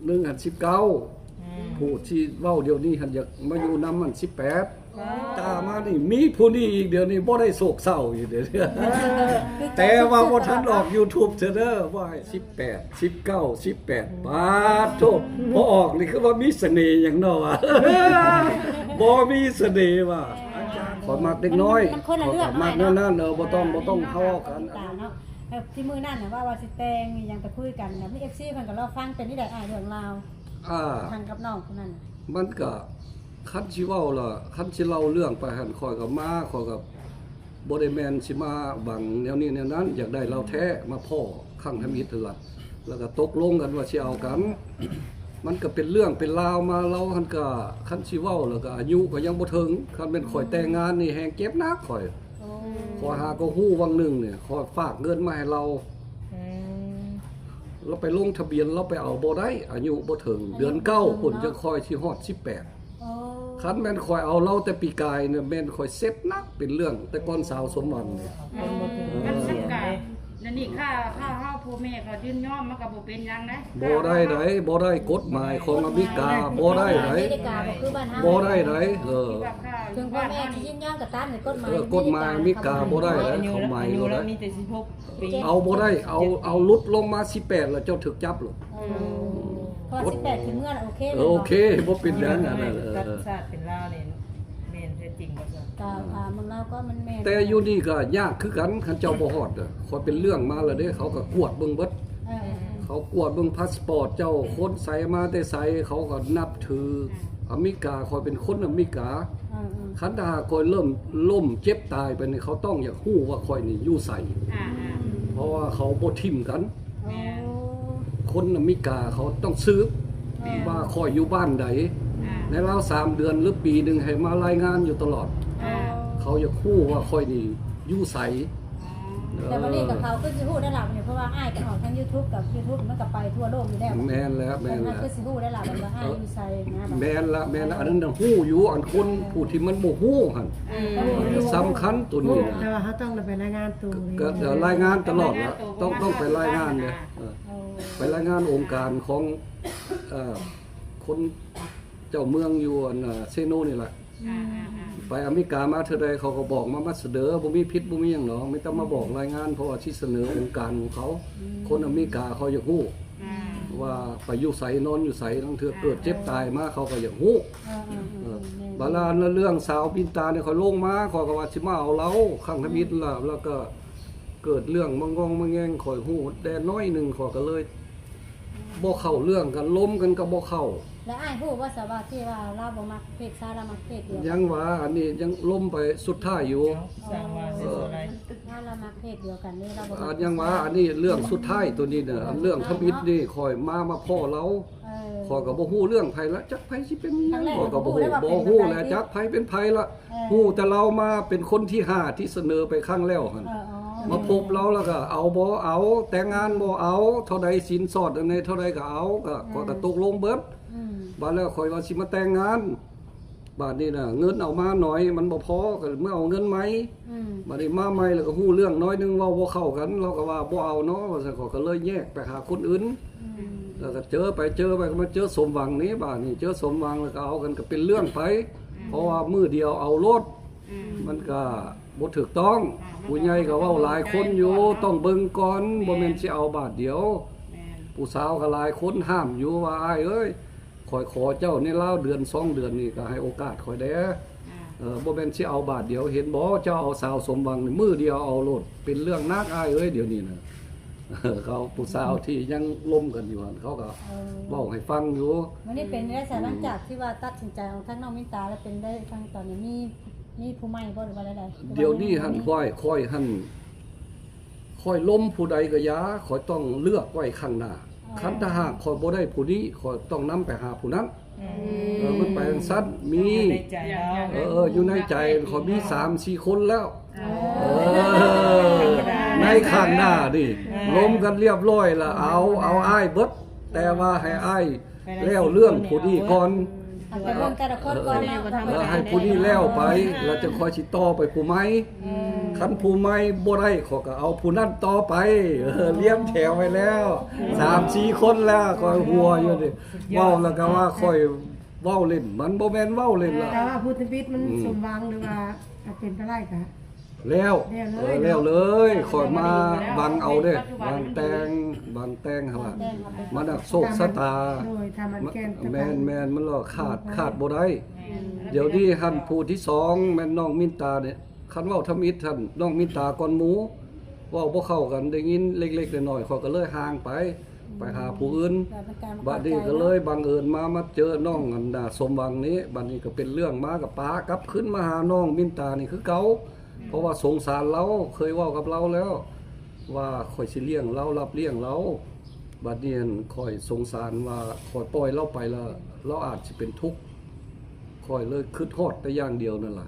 ໜຶ່ງຫັ້ນສິບເກົ້າ ອືມ ຜູ້ທີ່ເວົ້າດຽວນີ້ຫັ້ນຢາກມາຢູ່ນຳຫັ້ນສິບແປດ ຕາມານີ້ມີຜູ້ນີ້ອີກ ດຽວນີ້ບໍ່ໄດ້ໂສກເສົ້າອີກ ດຽວນີ້ ແຕ່ວ່າບໍ່ທັນອອກຢູທູບເທື່ອເດີ ວ່າໃຫ້ສິບແປດ ສິບເກົ້າ ສິບແປດ ປາດໂທ້ ພໍອອກນີ້ຄືວ່າມີສະເໜ່ຫຍັງເນາະວ່າ ບໍ່ມີສະເໜ່ວ່າ ອາຈານ ຂ້ອຍມັກເດັກນ້ອຍ ມັນຄົນລະເລື່ອງ ຂ້ອຍກໍມັກແນວນັ້ນ ເອີ ບໍ່ຕ້ອງ ບໍ່ຕ້ອງເວົ້າກັນ ເນາະ ແບບທີ່ມື້ນັ້ນນະ ວ່າ ວ່າຊິແຕ່ງອີ່ຫຍັງໄປຄຸຍກັນນະ ມີເອັຟຊີເພິ່ນກໍລໍຟັງ ເປັນຈັ່ງໃດອ້າຍເລື່ອງລາວ ອ່າ ທາງກັບນ້ອງຜູ້ນັ້ນ ມັນກະ ຄັນຊິເວົ້າລະ ຄັນຊິເລົ່າເລື່ອງໄປຫັ້ນ ຂ້ອຍກໍມາ ຂ້ອຍກໍບໍ່ໄດ້ແມ່ນຊິມາຫວັງແນວນີ້ແນວນັ້ນ ຢາກໄດ້ລາວແທ້ ມາພໍ້ຄັ້ງທຳອິດຫັ້ນລະ ແລ້ວກໍຕົກລົງກັນວ່າຊິເອົາກັນ ມັນກໍເປັນເລື່ອງເປັນລາວມາ ລາວຫັ້ນກໍ ຄັນຊິເວົ້າແລ້ວກໍອາຍຸກໍຍັງບໍ່ເຖິງ ຄັນແມ່ນຂ້ອຍແຕ່ງງານນີ້ແຮ່ງເຈັບໜັກຂ້ອຍ ໂອ້ ຂ້ອຍຫາກໍຮູ້ຫວ່າງໜຶ່ງນີ້ ຂ້ອຍຝາກເງິນມາໃຫ້ລາວ ອືມ ລາວໄປລົງທະບຽນ ລາວໄປເອົາບໍ່ໄດ້ ອາຍຸບໍ່ເຖິງ ເດືອນເກົ້າພຸ້ນ ຈັ່ງຄ່ອຍຊິຮອດສິບແປດ ໂອ້ ຄັນແມ່ນຂ້ອຍເອົາລາວແຕ່ປີກາຍນີ້ ແມ່ນຂ້ອຍເຊັດໜັກ ເປັນເລື່ອງແຕ່ກ່ອນສາວສົມຫວັງນີ້ ມັນ ມັນກະ ອັນນີ້ ຖ້າ ຖ້າເຮົາພໍ່ແມ່ເຂົາຍິນຍອມ ມັນກໍບໍ່ເປັນຫຍັງນະ ບໍ່ໄດ້ໃດ ບໍ່ໄດ້ ກົດໝາຍຂອງອາເມລິກາ ບໍ່ໄດ້ໃດ ອາເມລິກາບໍ່ຄືບ້ານເຮົາ ບໍ່ໄດ້ໃດ ເອີ ເຖິງພໍ່ແມ່ຊິຍິນຍອມກໍຕາມ ແຕ່ກົດໝາຍ ເອີ ກົດໝາຍອາເມລິກາບໍ່ໄດ້ໃດ ເຂົາໝາຍບໍ່ໄດ້ ມີແຕ່ສິບຫົກປີ ເອົາບໍ່ໄດ້ ເອົາ ເອົາຫຼຸດລົງມາສິບແປດ ແລ້ວເຈົ້າຖືກຈັບໂລດ ອືມ ເພາະສິບແປດຂຶ້ນເມືອ ໂອເຄ ເອີ ໂອເຄ ບໍ່ເປັນຫຍັງ ອັນນັ້ນ ເອີ ເປັນຊາດເປັນລາວນີ້ ແມ່ນແທ້ຈິງບໍ່ຊັ້ນ ກໍ ອ່າ ເມືອງລາວກໍມັນແມ່ນ ແຕ່ຢູ່ນີ້ກໍຍາກຄືກັນ ຄັນເຈົ້າບໍ່ຮອດເດີ ຂ້ອຍເປັນເລື່ອງມາແລ້ວເດ້ ເຂົາກໍກວດເບິ່ງເບິດ ເອີ ເຂົາກວດເບິ່ງພາສປອດເຈົ້າ ຄົນໃສ ມາແຕ່ໃສ ເຂົາກໍນັບຖື ອາເມລິກາ ຂ້ອຍເປັນຄົນອາເມລິກາ ເອີ ຄັນຖ້າຫາກຂ້ອຍເລີ່ມລົ້ມເຈັບຕາຍໄປນີ້ ເຂົາຕ້ອງຢາກຮູ້ວ່າຂ້ອຍນີ້ຢູ່ໃສ ອ່າ ອ່າ ເພາະວ່າເຂົາບໍ່ຖິ້ມກັນ ແມ່ນ ໂອ້ ຄົນອາເມລິກາເຂົາຕ້ອງສືບ ແມ່ນ ວ່າຂ້ອຍຢູ່ບ້ານໃດ ອ່າ ໃນລາວສາມເດືອນ ຫຼື ປີໜຶ່ງໃຫ້ມາລາຍງານຢູ່ຕະຫຼອດ ອ່າ ເຂົາຢາກຮູ້ວ່າຂ້ອຍນີ້ຢູ່ໃສ ອໍ ເອີ ແຕ່ບັດນີ້ກໍເຂົາຄືຊິຮູ້ໄດ້ລະບັດນີ້ ເພາະວ່າອ້າຍກໍອອກທາງຢູທູບ ກັບຢູທູບມັນກໍໄປທົ່ວໂລກຢູ່ແລ້ວ ແມ່ນແລ້ວ ແມ່ນແລ້ວ ເພິ່ນກໍຄືຊິຮູ້ໄດ້ລະບັດວ່າອ້າຍຢູ່ໃສນະ ແມ່ນລະ ແມ່ນລະ ອັນນັ້ນນະຮູ້ຢູ່ ອັນຄົນຜູ້ທີ່ມັນບໍ່ຮູ້ຫັ້ນ ເອີ ສຳຄັນໂຕນີ້ນະ ແຕ່ວ່າເຮົາຕ້ອງໄດ້ໄປລາຍງານໂຕ ກໍລາຍງານຕະຫຼອດລະ ຕ້ອງ ຕ້ອງໄປລາຍງານເດ້ ເອີ ໄປລາຍງານອົງການຂອງ ເອີ ຄົນເຈົ້າເມືອງຢູ່ອັນ ເຊໂນນີ້ລະ ອືມ ໄປອາເມລິກາມາເທື່ອໃດ ເຂົາກໍບອກມາ ມາສະເໜີ ບໍ່ມີຜິດບໍ່ມີຫຍັງດອກ ມີແຕ່ມາບອກລາຍງານ ເພາະວ່າຊິສະເໜີອົງການຂອງເຂົາ ອືມ ຄົນອາເມລິກາເຂົາຢາກຮູ້ ອ່າ ວ່າໄປຢູ່ໃສ ນອນຢູ່ໃສ ລາງເທື່ອເກີດເຈັບຕາຍມາ ເຂົາກໍຢາກຮູ້ ເອີ ເອີ ເອີ ເອີ ບາດລະເລື່ອງສາວບິນຕານີ້ ຂ້ອຍລົງມາ ຂ້ອຍກໍວ່າຊິມາເອົາລາວຄັ້ງທຳອິດລະ ແລ້ວກໍເກີດເລື່ອງມາງອງມາແງງ ຂ້ອຍຮູ້ແຕ່ໜ້ອຍໜຶ່ງ ຂ້ອຍກໍເລີຍ ບໍ່ເຂົ້າເລື່ອງກັນ ລົມກັນກໍບໍ່ເຂົ້າ ແລ້ວອ້າຍຮູ້ບໍ່ຊະວ່າທີ່ວ່າລາວບໍ່ມັກເພດຊາຍ ລາວມັກເພດດຽວ ຍັງວ່າອັນນີ້ຍັງລົມໄປສຸດທ້າຍຢູ່ ອໍ ວ່າລາວມັກເພດດຽວກັນເດ້ ລາວບໍ່ມັກ ອ່າ ຍັງວ່າອັນນີ້ເລື່ອງສຸດທ້າຍໂຕນີ້ນະ ອັນເລື່ອງທຳອິດນີ້ຂ້ອຍມາ ມາພໍ້ລາວ ເອີ ຂ້ອຍກໍບໍ່ຮູ້ເລື່ອງໃຜລະ ຈັກໃຜຊິເປັນຫຍັງ ຂ້ອຍກໍບໍ່ຮູ້ ບໍ່ຮູ້ແຫຼະ ຈັກໃຜເປັນໃຜລະ ເອີ ຮູ້ແຕ່ລາວມາເປັນຄົນທີຫ້າທີ່ສະເໜີໄປຄັ້ງແລ້ວຫັ້ນ ເອີ ມາພົບລາວແລ້ວກໍເອົາບໍ່ເອົາ ແຕ່ງງານບໍ່ເອົາ ເທົ່າໃດສິນສອດອັນໃດເທົ່າໃດກໍເອົາ ກໍ ເອີ ຂ້ອຍກໍຕົກລົງເບິດ ອືມ ບາດແລ້ວຂ້ອຍວ່າຊິມາແຕ່ງງານ ບາດນີ້ນະເງິນເອົາມາໜ້ອຍ ມັນບໍ່ພໍ ກໍເມືອເອົາເງິນໃໝ່ ອືມ ບາດນີ້ມາໃໝ່ແລ້ວກໍຮູ້ເລື່ອງໜ້ອຍໜຶ່ງ ເວົ້າບໍ່ເຂົ້າກັນ ລາວກໍວ່າບໍ່ເອົາເນາະ ວ່າຊັ້ນ ຂ້ອຍກໍເລີຍແຍກໄປຫາຄົນອື່ນ ອືມ ແລ້ວກໍເຈີໄປເຈີໄປ ກໍມາເຈີສົມຫວັງນີ້ ບາດນີ້ເຈີສົມຫວັງແລ້ວກໍເອົາກັນ ກໍເປັນເລື່ອງໄປ ອືມ ເພາະວ່າມື້ດຽວເອົາໂລດ ອືມ ມັນກໍບໍ່ຖືກຕ້ອງ ອ່າ ຜູ້ໃຫຍ່ກໍເວົ້າຫຼາຍຄົນຢູ່ ຕ້ອງເບິ່ງກ່ອນ ແມ່ນ ບໍ່ແມ່ນຊິເອົາບາດດຽວ ແມ່ນ ຜູ້ສາວກໍຫຼາຍຄົນຫ້າມຢູ່ວ່າ ອ້າຍເອີຍ ຂ້ອຍຂໍເຈົ້າໃນລາວເດືອນສອງເດືອນນີ້ ກໍໃຫ້ໂອກາດຂ້ອຍແດ່ ອ່າ ເອີ ບໍ່ແມ່ນຊິເອົາບາດດຽວ ເຫັນບໍ່ ເຈົ້າເອົາສາວສົມຫວັງນີ້ ມື້ດຽວເອົາໂລດ ເປັນເລື່ອງໜັກອ້າຍເອີຍ ດຽວນີ້ນະ ເຂົາ ຜູ້ສາວທີ່ຍັງລົມກັນຢູ່ຫັ້ນ ເຂົາກໍ ເອີ ເວົ້າໃຫ້ຟັງຢູ່ ມື້ນີ້ເປັນໄດ້ຊະ ອືມ ຫຼັງຈາກທີ່ວ່າຕັດສິນໃຈອອກທາງນ້ອງມິນຕາແລ້ວ ເປັນໄດ້ທາງຕອນນີ້ມີ ມີຜູ້ໃໝ່ບໍ່ ຫຼືວ່າໃດໆ ດຽວນີ້ຫັ້ນ ຂ້ອຍ ຂ້ອຍຫັ້ນ ຂ້ອຍລົມຜູ້ໃດກໍຢ່າ ຂ້ອຍຕ້ອງເລືອກໄວ້ຂ້າງໜ້າ ອໍ ຄັນຖ້າຫາກຂ້ອຍບໍ່ໄດ້ຜູ້ນີ້ ຂ້ອຍຕ້ອງນຳໄປຫາຜູ້ນັ້ນ ອືມ ເອີ ມັນໄປຈັ່ງຊັ້ນ ມີ ໃນໃຈເນາະ ເອີ ຢູ່ໃນໃຈຂ້ອຍມີສາມສີ່ຄົນແລ້ວ ອໍ ເອີ ໃນຂ້າງໜ້ານີ້ ເອີ ລົມກັນລຽບຮ້ອຍລະ ເອົາ ເອົາອ້າຍເບິດ ແຕ່ວ່າໃຫ້ອ້າຍ ແລ້ວເລື່ອງຜູ້ນີ້ກ່ອນ ເອີ ໃຫ້ຜູ້ນີ້ແລ້ວໄປ ແລ້ວຈັ່ງຄ່ອຍຊິຕໍ່ໄປຜູ້ໃໝ່ ອືມ ຄັນຜູ້ໃໝ່ບໍ່ໄດ້ ຂ້ອຍກໍເອົາຜູ້ນັ້ນຕໍ່ໄປ. ເອີ ລຽງແຖວໄວ້ແລ້ວ ສາມສີ່ຄົນແລ້ວ ຂ້ອຍຫົວຢູ່ນີ້. ເວົ້າແລ້ວກໍວ່າຂ້ອຍເວົ້າເລ່ນ ມັນບໍ່ແມ່ນເວົ້າເລ່ນລະ. ແຕ່ວ່າຜູ້ທຳອິດມັນ ອືມ ສົມຫວັງ ຫຼືວ່າເປັນໄປໄດ້ກະ ແລ້ວ ແລ້ວເລີຍ ເອີ ເນາະ ແລ້ວເລີຍ. ຂ້ອຍມາຫວັງເອົາເດ້ ຫວັງແຕ່ງ ຫວັງແຕ່ງຫັ້ນລະ ມັນນະໂຊກຊະຕາ. ໂດຍ ຖ້າມັນແກ່ນ ແມ່ນໆ ມັນລະຂາດ ຂາດບໍ່ໄດ້. ແມ່ນ ດຽວນີ້ຫັ້ນ ຜູ້ທີສອງແມ່ນນ້ອງມິນຕານີ້. ຄັນເວົ້າທຳອິດຫັ້ນ ນ້ອງມິນຕາກ່ອນໝູ່ ເວົ້າບໍ່ເຂົ້າກັນ ໄດ້ຍິນເລັກໆນ້ອຍໆ ຂ້ອຍກໍເລີຍຫ່າງໄປ ໄປຫາຜູ້ອື່ນ. ບັດນີ້ກໍເລີຍບັງເອີນມາ ມາເຈີນ້ອງອັນນາສົມຫວັງນີ້. ບັດນີ້ກໍເປັນເລື່ອງມາ ກໍປາກັບຄືນມາຫານ້ອງມິນຕານີ້ຄືເກົ່າ. ເພາະວ່າສົງສານລາວ ເຄີຍເວົ້າກັບລາວແລ້ວວ່າຂ້ອຍຊິລ້ຽງລາວ ຮັບລ້ຽງລາວ. ບັດນີ້ຫັ້ນ ຂ້ອຍສົງສານວ່າຂ້ອຍປ່ອຍລາວໄປລະ ລາວອາດຊິເປັນທຸກ. ຂ້ອຍເລີຍຄິດຮອດແຕ່ຢ່າງດຽວນັ້ນລະ.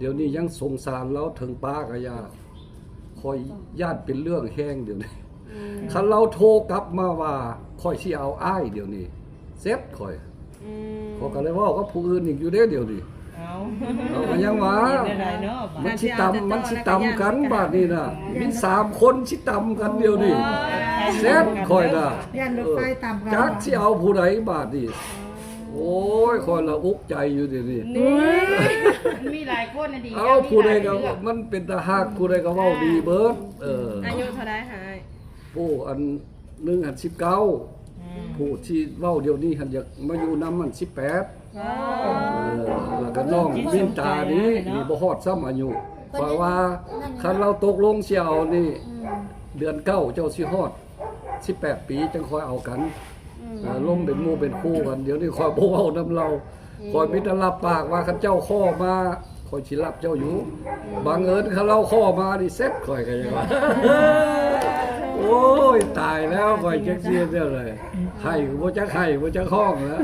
ດຽວນີ້ຍັງສົງສານລາວ ເຖິງປາກໍຢ່າ. ຂ້ອຍຢ້ານເປັນເລື່ອງແຮງດຽວນີ້. ອືມ ຄັນລາວໂທກັບມາວ່າຂ້ອຍຊິເອົາອ້າຍ ດຽວນີ້ເຊັດຂ້ອຍ. ອືມ ຂ້ອຍກໍໄດ້ເວົ້າກັບຜູ້ອື່ນອີກຢູ່ເດ້ດຽວນີ້. ເອົາ ເອົາ ກໍຍັງວ່າ ມັນຊິຕຳ ມັນຊິຕຳກັນບາດນີ້ນະ. ມີສາມຄົນຊິຕຳກັນດຽວນີ້. ໂອ້ຍ ເຊັດຂ້ອຍນະ. ຢ້ານລົດໄຟຕຳກັນ ຈັກຊິເອົາຜູ້ໃດບາດນີ້. ໂອ້ຍ ຂ້ອຍລະອຸກໃຈຢູ່ດຽວນີ້. ນີ້ ມັນມີຫຼາຍຄົນນະດີ ເອົາ ຜູ້ໃດກໍ ມັນເປັນຕາຮັກ ຜູ້ໃດກໍເວົ້າດີເບີດ. ເອີ ອາຍຸເທົ່າໃດຫາຍ? ຜູ້ອັນໜຶ່ງຫັ້ນສິບເກົ້າ. ອືມ ຜູ້ທີ່ເວົ້າດຽວນີ້ຫັ້ນ ຢາກມາຢູ່ນຳຫັ້ນສິບແປດ. ວ້າວ ເອີ ແລ້ວກໍນ້ອງມິນຕານີ້ ນີ້ບໍ່ຮອດຊ້ຳອາຍຸ. ເພາະວ່າຄັນລາວຕົກລົງຊິເອົານີ້ ອືມ ເດືອນເກົ້າເຈົ້າຊິຮອດ ສິບແປດປີ ຈັ່ງຄ່ອຍເອົາກັນ. ອືມ ເອີ ລົມເປັນໝູ່ເປັນຄູ່ກັນ. ດຽວນີ້ຂ້ອຍບໍ່ເວົ້ານຳລາວ. ອືມ ຂ້ອຍມີແຕ່ຮັບປາກວ່າ ຄັນເຈົ້າຂໍມາ ຂ້ອຍຊິຮັບເຈົ້າຢູ່. ອືມ ບັງເອີນຄັນລາວຂໍມານີ້ເຊັດ ຂ້ອຍກໍຍັງວ່າ ໂອ້ຍ ຕາຍແລ້ວ ຂ້ອຍຈັກຊິເຮັດແນວໃດ. ໄຫ້ກໍບໍ່ຈັກໄຫ້ ບໍ່ຈັກຮ້ອງແລ້ວ.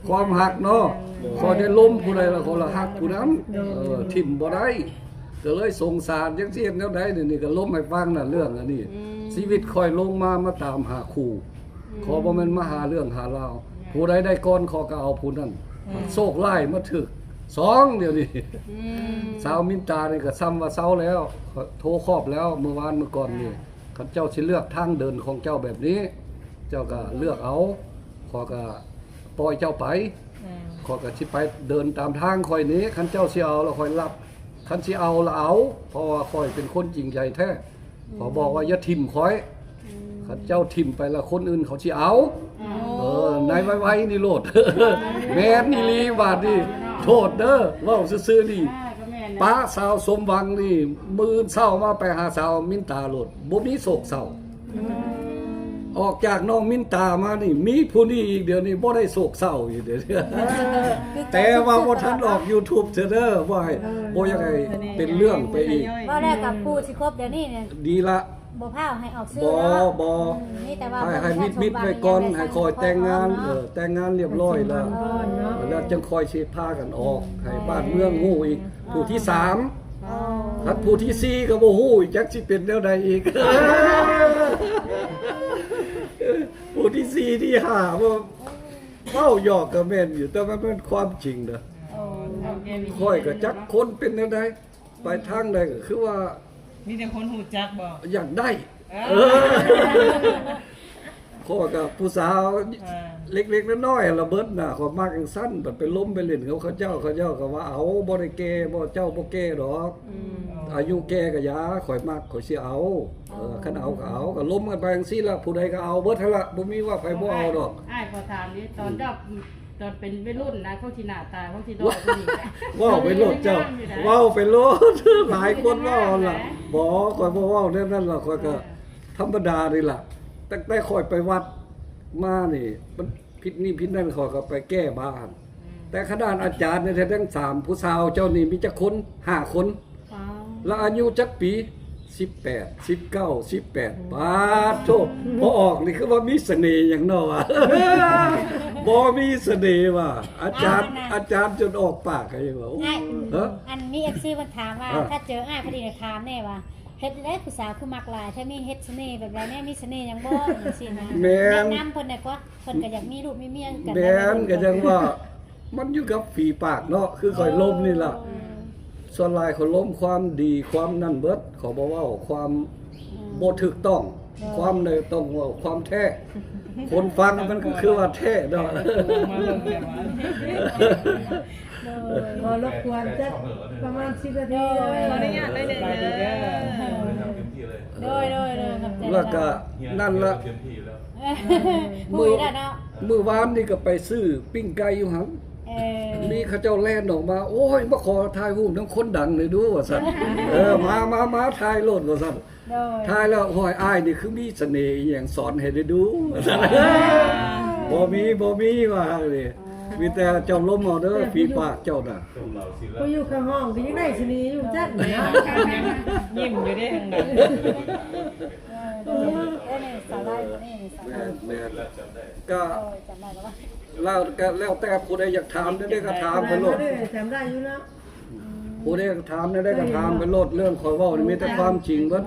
ຄວາມຮັກເນາະ ໂດຍ ຂ້ອຍໄດ້ລົມຜູ້ໃດລະ ຂ້ອຍລະຮັກຜູ້ນັ້ນ. ໂດຍ ເອີ ຖິ້ມບໍ່ໄດ້ ກໍເລີຍສົງສານ ຈັກຊິເຮັດແນວໃດ. ນີ້ ນີ້ກໍລົມໃຫ້ຟັງນະ ເລື່ອງອັນນີ້. ອືມ ຊີວິດຂ້ອຍລົງມາ ມາຕາມຫາຄູ່. ອືມ ຂ້ອຍບໍ່ແມ່ນມາຫາເລື່ອງຫາລາວ. ອືມ ຜູ້ໃດໄດ້ກ່ອນ ຂ້ອຍກໍເອົາຜູ້ນັ້ນ. ອືມ ໂຊກຮ້າຍມາຖືກສອງດຽວນີ້. ອືມ ສາວມິນຕານີ້ກໍຊ້ຳວ່າເຊົາແລ້ວ ໂທຄອບແລ້ວ ມື້ວານມື້ກ່ອນນີ້. ອ່າ ຄັນເຈົ້າຊິເລືອກທາງເດີນຂອງເຈົ້າແບບນີ້ ເຈົ້າກໍເລືອກເອົາ. ອືມ ຂ້ອຍກໍ ປ່ອຍເຈົ້າໄປ. ແມ່ນ ຂ້ອຍກໍຊິໄປເດີນຕາມທາງຂ້ອຍນີ້. ຄັນເຈົ້າຊິເອົາລະຂ້ອຍຮັບ ຄັນຊິເອົາລະເອົາ ເພາະວ່າຂ້ອຍເປັນຄົນຈິງໃຈແທ້. ອືມ ຂ້ອຍບອກວ່າຢ່າຖິ້ມຂ້ອຍ. ອືມ ຄັນເຈົ້າຖິ້ມໄປລະຄົນອື່ນເຂົາຊິເອົາ. ອໍ ເອີ ໃນໄວໆນີ້ໂລດ. ແມ່ນອີ່ຫຼີບາດນີ້. ໂທດເດີ ເວົ້າຊື່ໆນີ້ ອ່າ ກໍແມ່ນນະ ປະສາວສົມຫວັງນີ້ ມື້ອື່ນເຊົ້າມາໄປຫາສາວມິນຕາໂລດ ບໍ່ມີໂສກເສົ້າ. ອືມ ອອກຈາກນ້ອງມິນຕາມານີ້ ມີຜູ້ນີ້ອີກ ດຽວນີ້ບໍ່ໄດ້ໂສກເສົ້າອີກ ດຽວນີ້. ເອີ ແຕ່ວ່າບໍ່ທັນອອກຢູທູບເທື່ອເດີ ບໍ່ໃຫ້ ເອີ ບໍ່ຢາກໃຫ້ເປັນເລື່ອງໄປອີກ. ເວົ້າແລ້ວກັບຜູ້ຊິຄົບດຽວນີ້ນີ້ ດີລະ ບໍ່ພາວໃຫ້ອອກຊື່ເນາະ. ບໍ່ ບໍ່ ອືມ ມີແຕ່ວ່າ ໃຫ້ ໃຫ້ມິດໆໄວ້ກ່ອນ ໃຫ້ຄ່ອຍແຕ່ງງານ. ເອີ ແຕ່ງງານລຽບຮ້ອຍແລ້ວ ແລ້ວຈັ່ງຄ່ອຍຊິພາກັນອອກ ໃຫ້ບ້ານເມືອງຮູ້ອີກ. ຜູ້ທີສາມ ອໍ ຄັນຜູ້ທີສີ່ກໍບໍ່ຮູ້ອີກ ຈັກຊິເປັນແນວໃດອີກ. ຜູ້ທີສີ່ ທີຫ້າ ບໍ່ ເວົ້າຫຍອກກໍແມ່ນຢູ່ ແຕ່ມັນເປັນຄວາມຈິງເດີ. ອໍ ຂ້ອຍກໍຈັກຄົນເປັນແນວໃດ ໄປທາງໃດກໍຄືວ່າ ມີແຕ່ຄົນຮູ້ຈັກບໍ່? ຢາກໄດ້. ເອີ ເອີ ຂ້ອຍກັບຜູ້ສາວ ອ່າ ເລັກໆນ້ອຍໆລະເບີດນະ ຂ້ອຍມັກຈັ່ງຊັ້ນ. ບັດໄປລົມໄປຫຼິ້ນກັບເຂົາເຈົ້າ ເຂົາເຈົ້າກໍວ່າ ເອົາ ບໍ່ໄດ້ແກ່ບໍ່ ເຈົ້າບໍ່ແກ່ດອກ. ອືມ ອາຍຸແກ່ກໍຢ່າ ຂ້ອຍມັກ ຂ້ອຍຊິເອົາ. ອໍ ເອີ ຄັນເອົາກໍເອົາ ກໍລົມກັນໄປຈັ່ງຊີ້ລະ ຜູ້ໃດກໍເອົາເບີດຫັ້ນລະ ບໍ່ມີວ່າໃຜບໍ່ເອົາດອກ. ອ້າຍ ອ້າຍຂໍຖາມນີ້ ຕອນເຈົ້າ ອືມ ຕອນເປັນໄວລຸ້ນນະ ເຂົາຊິໜ້າຕາ ເຂົາຊິຫຼໍ່ກວ່ານີ້. ເວົ້າໄປໂລດເຈົ້າ ເວົ້າໄປໂລດ ຫຼາຍຄົນເວົ້າຫັ້ນລະ. ບໍ່ ຂ້ອຍບໍ່ເວົ້າແນວນັ້ນລະ ຂ້ອຍກໍ ເອີ ທຳມະດານີ້ລະ. ຕັ້ງແຕ່ຂ້ອຍໄປວັດມານີ້ ມັນຜິດນີ້ຜິດນັ້ນ ຂ້ອຍກໍໄປແກ້ບານ. ອືມ ແຕ່ຂະໜາດອາຈານນີ້ ແທ້ທັງສາມ ຜູ້ສາວເຈົ້ານີ້ມີຈັກຄົນ? ຫ້າຄົນ. ວ້າວ ລະອາຍຸຈັກປີ? ສິບແປດ ສິບເກົ້າ ສິບແປດ. ປາດໂທ ພໍອອກນີ້ຄືວ່າມີສະເໜ່ຫຍັງເນາະວະ. ບໍ່ມີສະເໜ່ວ່າ ອາຈານ ອ່າ ອາຈານຈົນອອກປາກໃຫ້ວ່າ. ໂອ້ ອ້າຍ ຮະ ອັນມີເອັຟຊີເພິ່ນຖາມວ່າ ອ່າ ຖ້າເຈີອ້າຍພໍດີຖາມແນ່ວ່າ ເຮັດໃດຜູ້ສາວຄືມັກຫຼາຍແທ້ ມີເຮັດສະເໜ່ແບບໃດແນ່ ມີສະເໜ່ຫຍັງບໍ່ ຈັ່ງຊີ້ນະ. ແມ່ນ ແນະນຳເພິ່ນແດ່ກວ່າ ເພິ່ນກໍຢາກມີລູກມີເມຍຄືກັນ. ແມ່ນ ກໍຈັ່ງວ່າ ມັນຢູ່ກັບຝີປາກເນາະ ຄືຂ້ອຍລົມນີ້ລະ. ອໍ ສ່ວນຫຼາຍເຂົາລົມຄວາມດີ ຄວາມນັ້ນເບິດ ເຂົາບໍ່ເວົ້າຄວາມ ອືມ ບໍ່ຖືກຕ້ອງ ໂດຍ ຄວາມໃດຕ້ອງເວົ້າຄວາມແທ້ ຄົນຟັງມັນກໍຄືວ່າແທ້ເນາະ ໂດຍ ຂໍລົບກວນຈັກປະມານສິບນາທີ ໂດຍ ຂໍອະນຸຍາດໜ້ອຍໜຶ່ງເດີ ໂດຍ ໂດຍ ໂດຍ ຂອບໃຈຫຼາຍໆ ແລ້ວກໍນັ້ນລະ ເອີ ມື້ ມື້ວານນີ້ກໍໄປຊື້ປີ້ງໄກ່ຢູ່ຫັ້ນ ເອີ ມີເຂົາເຈົ້າແລ່ນອອກມາ ໂອ້ຍ ມາຂໍຖ່າຍຮູບນຳຄົນດັງແດ່ດູ ວ່າຊັ້ນ ເອີ ມາ ມາ ມາ ຖ່າຍໂລດ ວ່າຊັ້ນ ໂດຍ ຖ່າຍແລ້ວ ໂອ້ຍ ອ້າຍນີ້ຄືມີສະເໜ່ອີ່ຫຍັງ ສອນໃຫ້ໄດ້ດູ ວ່າຊັ້ນ ເອີ ບໍ່ມີ ບໍ່ມີ ວ່າເລີຍ ອໍ ມີແຕ່ເຈົ້າລົມເອົາເດີ ຝີປາກເຈົ້ານະ ຜູ້ຢູ່ຂ້າງຫ້ອງກໍຍັງໄດ້ສະເໜ່ຢູ່ຈັກ ຍິ້ມຢູ່ເດ້ທາງນັ້ນ ເອີ ເອີ ນີ້ສາວໄດ້ ນີ້ສາວໄດ້ ແມ່ນ ແມ່ນ ກໍ ໂດຍ ຈຳໄດ້ແລ້ວວ່າ ແລ້ວ ກໍແລ້ວແຕ່ຜູ້ໃດຢາກຖາມແນວໃດກໍຖາມໄປໂລດ ຈຳໄດ້ຢູ່ເນາະ ອືມ ຜູ້ໃດຢາກຖາມແນວໃດກໍຖາມໄປໂລດ ເລື່ອງຂ້ອຍເວົ້ານີ້ມີແຕ່ຄວາມຈິງເບິດ